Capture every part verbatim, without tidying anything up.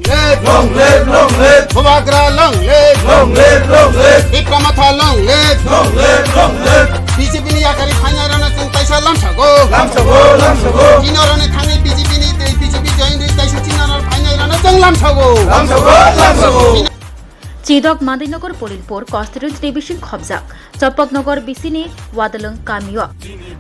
Live! Long live, long live! Bubagra long live! Long live, long live! Tipra Motha long live! Long live, long live! B J P ni yakari phainai rano chwng taisa lamsago. Lamsago, lamsago! Chino rani thangwi B J P ni tei B J P join rwi taisa chino rano phainai rano chwng lamsago. Lamsago, lamsago! Chidok Mandainagar Polinpur constituency ni bising khobjak Chopoknagar bisini Wadalwng kamio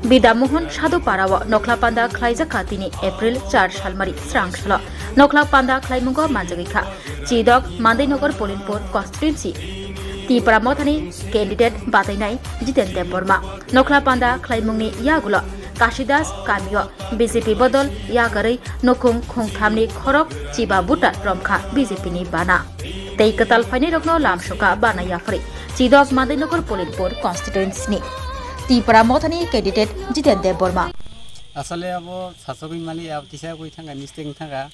Bida Mohan Sadhu Parao nokhla panda khlaijak kha tini April char salmari srang salo. Nokhla panda khlaimungo manjagwi kha Chidok Mandainagar Polinpur constituency Tipra Mothani candidate batainai Jiten Debbarma. Nokhla panda khlaimungni yagulo Kasidas kamio B J P bodol yakarwi nukhung khungthamni khorok chiba voter romkha B J P ni bana. Tei kwtal phainairokno lamsoka bana yapharwi Chidok Mandainagar Polinpur constituency ni Tipra Mothani candidate Jiten Debbarma. Asole abo sasogwi mali, abo kisa gwi thangkha, mistake thangkha.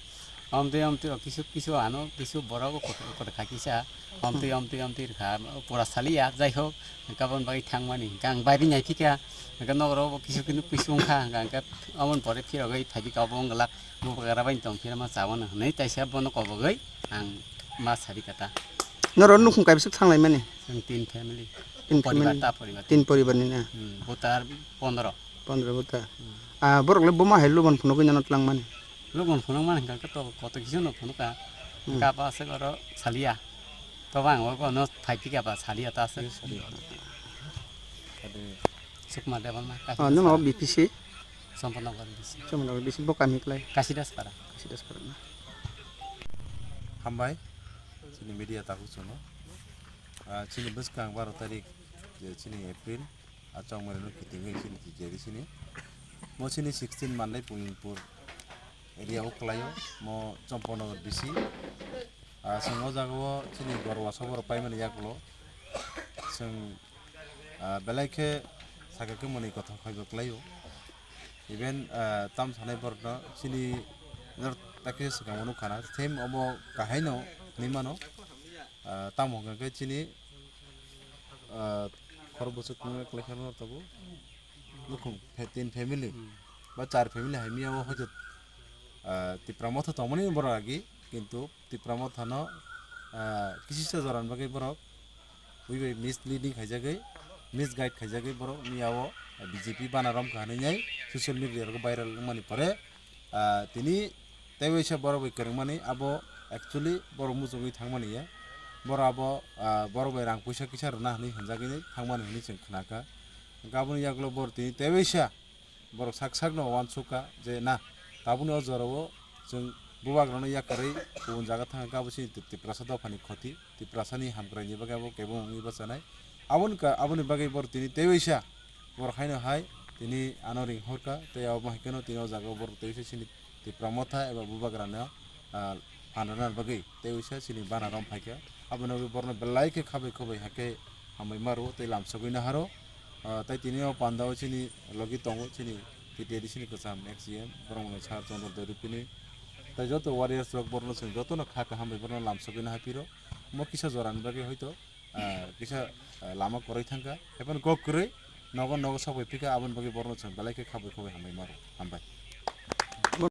Amtwi amtwi o kisu kisu ano kisu borok o kotor kotor kha kisa. Amtwi amtwi amtwi rwkha pura saliya, jai hok, hwnkhe aboni bagwi thangmani. Hwnkhe ang bairi naiphikha, hwnkhe nogo rok bo kisu kunu kisu wngkha, hwnkhe aboni pore phirogwi phaidi kha obo wng glak, bubagra bai tong phirma chawano hwnwi taisa bono kobogwi ang ma sadi kha ta. Norok nukhung kaibwswk thanglaimani? Chwng tin family. Tin poribar, family? Ta poribar. Tin poribar ni na? Hmm, voter pondro. Pondro voter. Hmm. Ah, borok le boma hai lubon phunugwi nano twlangmani? Lubon phunukmani hwnkha khe to koto kisa no phunuka. Hmm. Hwnkhe abo aswk oro saliya. Tobo ang obo no phaiphikha ba saliya ta aswk. Sukma Debbarma. Oh, nwng abo B P C? Champanagar B C. Champanagar B C, bo kami klai? Kasidaspara. Kasidaspara na. Hambai, chini media takhuk chwngno. Ah, chini bwskang baro tarik, je chini April, ah, chongmani no kitingwi chini T J D C ni. Mo chini sixteen Mandai Pulinpur area o kwlaio, mo Champanagar B C. Ah, chwng o jaga o chini gorwa soborok paimani yagulo. Chwng Ah, belai khe sakha khe mwnwi kothok phaibo kwlaio. Even, ah, tam sanai borokno chini norok takhe swkang mano khana. Same omo kahaino hinwi mano. Ah, tamo hwnkha khe chini, ah, khorok bwswk kwbangma kwlai khe norok tabuk nukhung fe-, tin family ba char family hai miyao hoito, ah, Tipra Motha tongmani borok agi, kintu Tipra Mothano, ah, kisisa jorani bagwi borok ui bai misleading khaijagwi, misguide khaijagwi borok miyao B J P bana romkha hinwi nai social media rogo viral wngmani pore, ah, tini teiwaisa borok bai kwrwngmani abo actually borok muchungwi thangmani ya. Borok abo, ah, borok bai rang puisa kisa rwna hinwi hinjagwi thangmani hinwi chwng khnakha. Hwnkhe aboni yagulo borok tini teiwaisa borok sak sakno uansukha je na, tabukni o jorao chwng bubagrano yakarwi kubun jaga thangkha, abo chini Tip-, Tiprasa dophani khoti, Tiprasani hamkraini bagwi abo kebo wngwi bachanai. Aboni ka-, aboni bagwi borok tini teiwaisa borok haino hai tini ano ringhorkha, tei abo hai kheno tini o jagao borok teiwaisa chini Tipra Motha eba bubagrano, ah, phan rwna bagwi teiwaisa chini bana rom phaikha. Abono bagwi borokno belai khe khabai khubai hakhe hambai maro tei lamsogwi naharo. Ah, tei tini o pandao chini logi tongo chini T T A D C ni kwcham ex E M borokno Sir Chandra Dai Rupini. Tei joto warriors rok borokno chwng jotono kha kaham bai borokno lamsogwi nahaphiro. Mo kisa jorani bagwi hoito, ah, kisa, ah, lama kwrwi thangkha. Haphano kok kwrwi nogo nogo sokbai phikha, aboni bagwi borokno chwng belai khe khabai khubai hambai maro. Hambai.